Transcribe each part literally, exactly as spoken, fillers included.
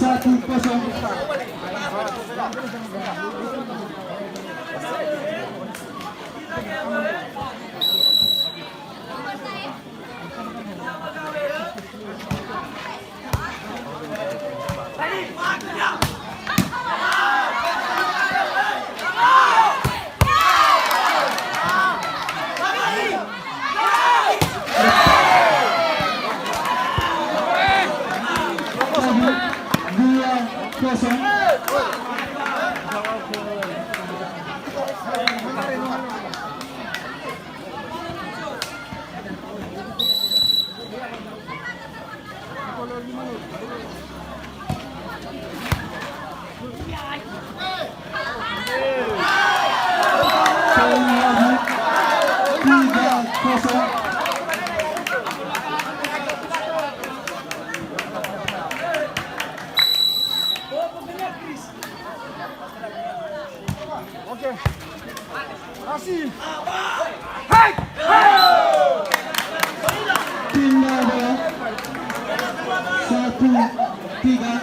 Satu kosong. Dua kosong. Oke. Kasih. Hai. Pindah bola. Satu, tiga.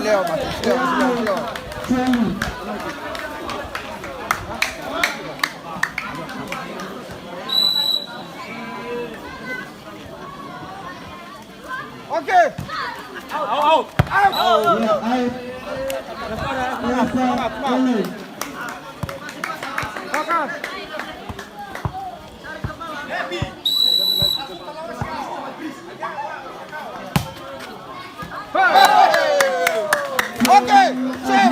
Leo, Mas. Leo, Leo, Leo. Oke. Au, au. Au. Au. Oke, siap.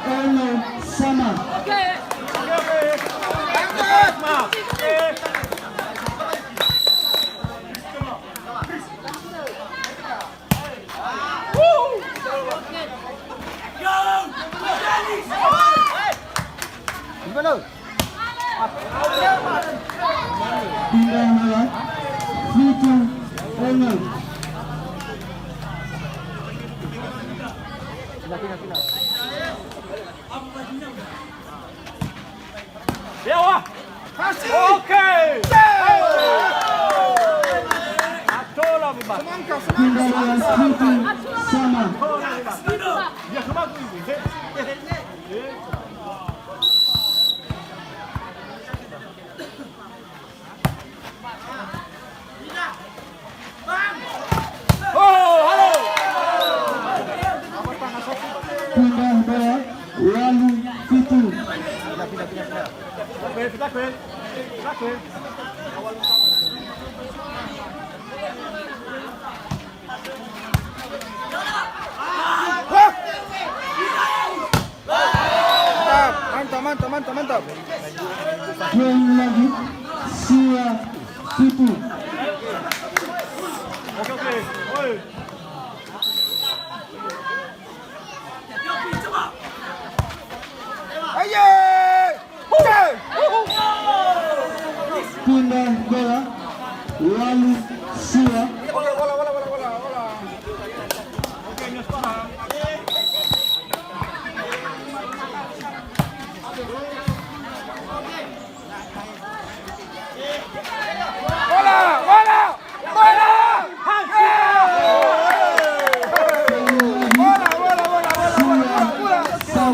Ono sama. Gimana? Pindah bola, fitu ono. Dewa. Oke. Atola, Bima. Pindah bola, fitu sama. Atola, Bima. Ya, kemana ini? Pindah bola, walu fitu. Mantap, mantap, mantap, mantap, mantap. Poin lagi, sia tipu. Oke, oke. Woi. Aye! Pindah bola, walu sia. Bola, bola, bola! Bola, bola, bola, bola, bola, bola, bola. Bola, bola.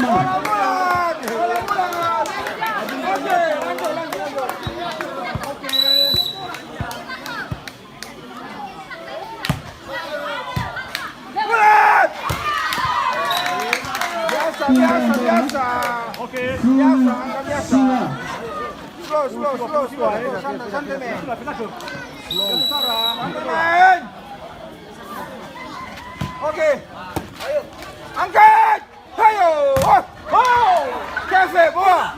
Bola, bola. Oke, lanjut, lanjut, lanjut. Oke. Bulat! Biasa, biasa, biasa. Oke. Biasa, angka biasa. Slow, slow, slow, slow. Santai, santai, men. Slow. Santai, men. Oke. Angkat! Hayo! Oh! Oh! Kefe, bola!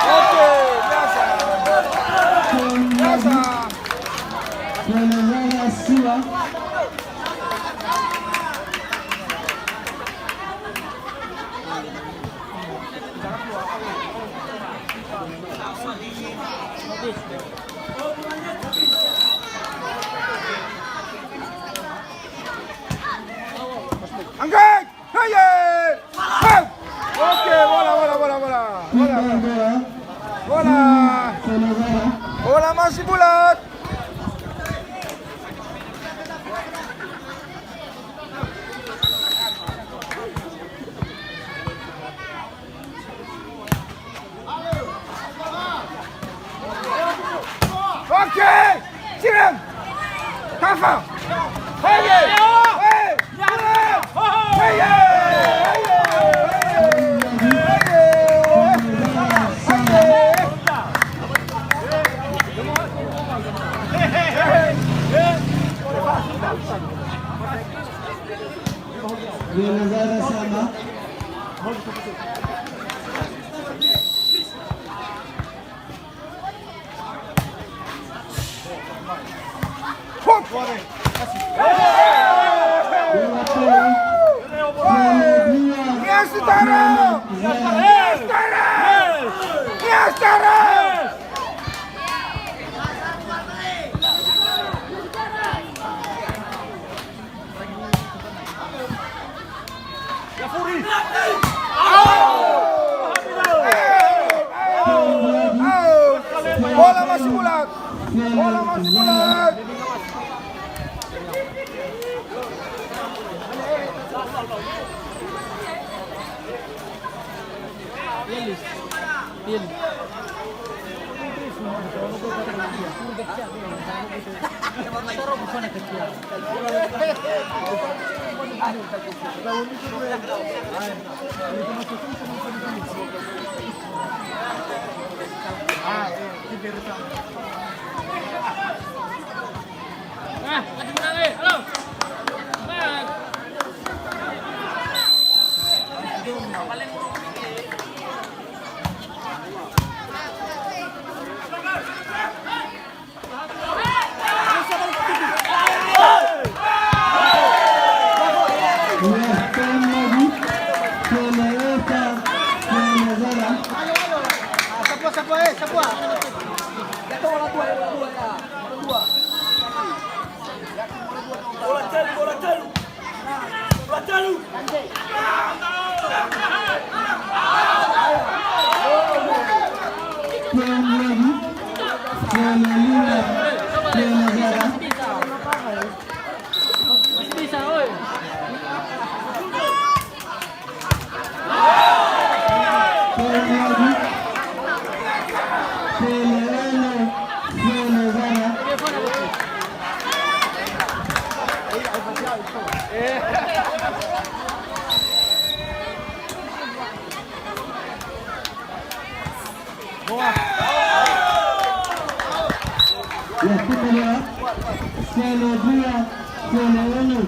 Oke, biasa. Biasa. Bola sia. Angkat! Haye! Hau! Oke, bola, bola, bola, bola. Bola. Pindah bola. Bola. Bola, bola. Bola masih bulat. Oke, siram. Kafa. Heye. Heye. Heye. Heye. Dua negara sama. Hop! Dua poin. Dua negara. Dua negara. Dua negara. Bola masih bulat. Bola masih bulat. Sapua, sapua, eh, sapua. Bola talu, bola talu. Bola talu. Poin lagi. Bola lima. Bola negara. Bisa, oi. Fele dua, fele ono.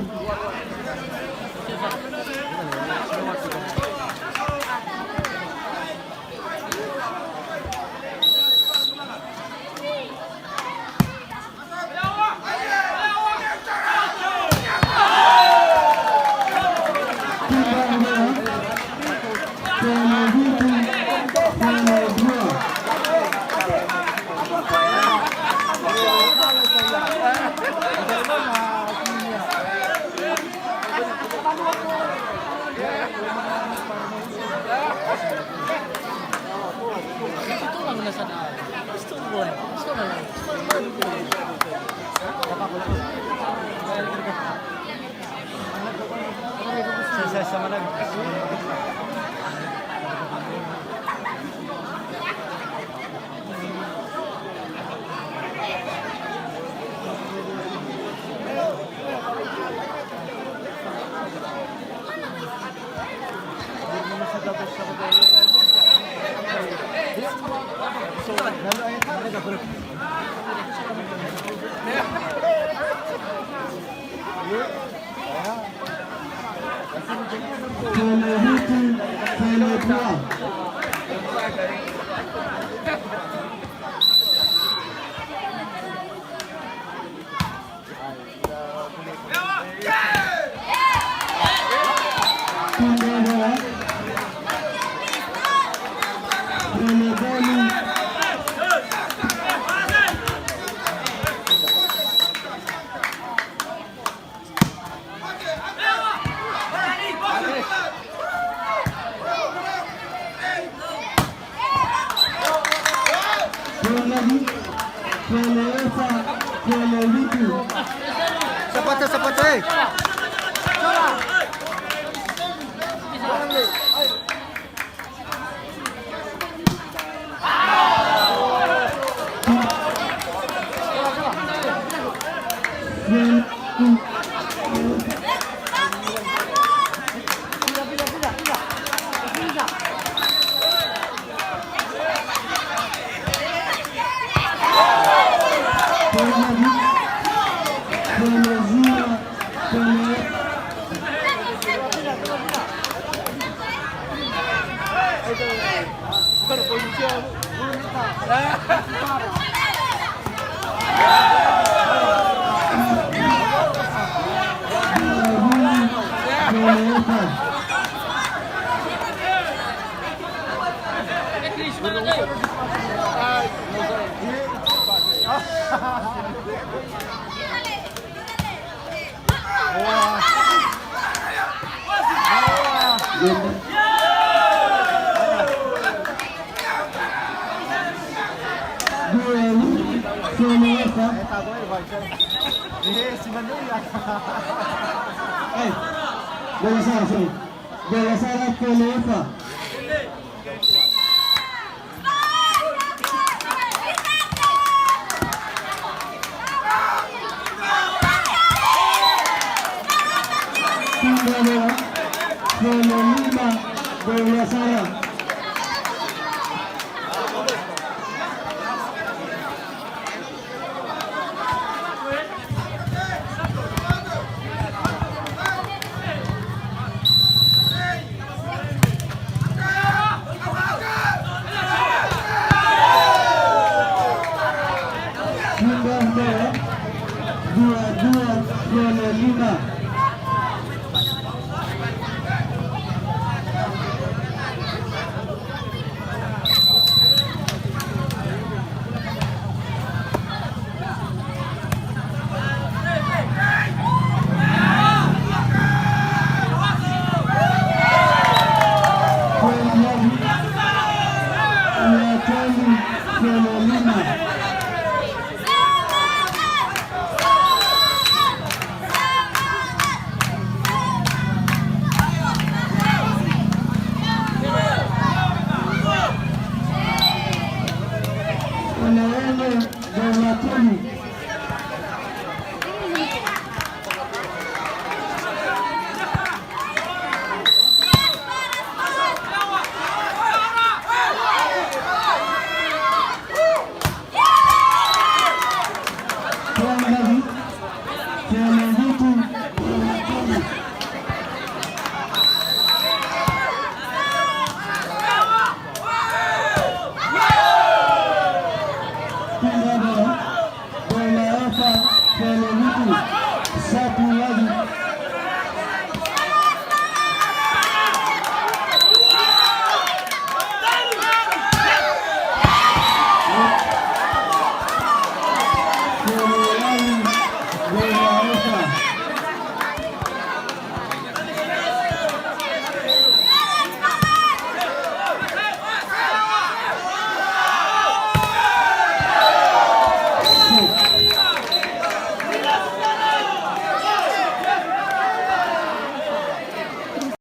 Fele hutu, fele dua. Fele, fele esa, fele fitu. Sapata, sapata, eh. Eh, bola sara, sorry. Bola sara, fele esa. Tunda bola, fele lima, bola sara.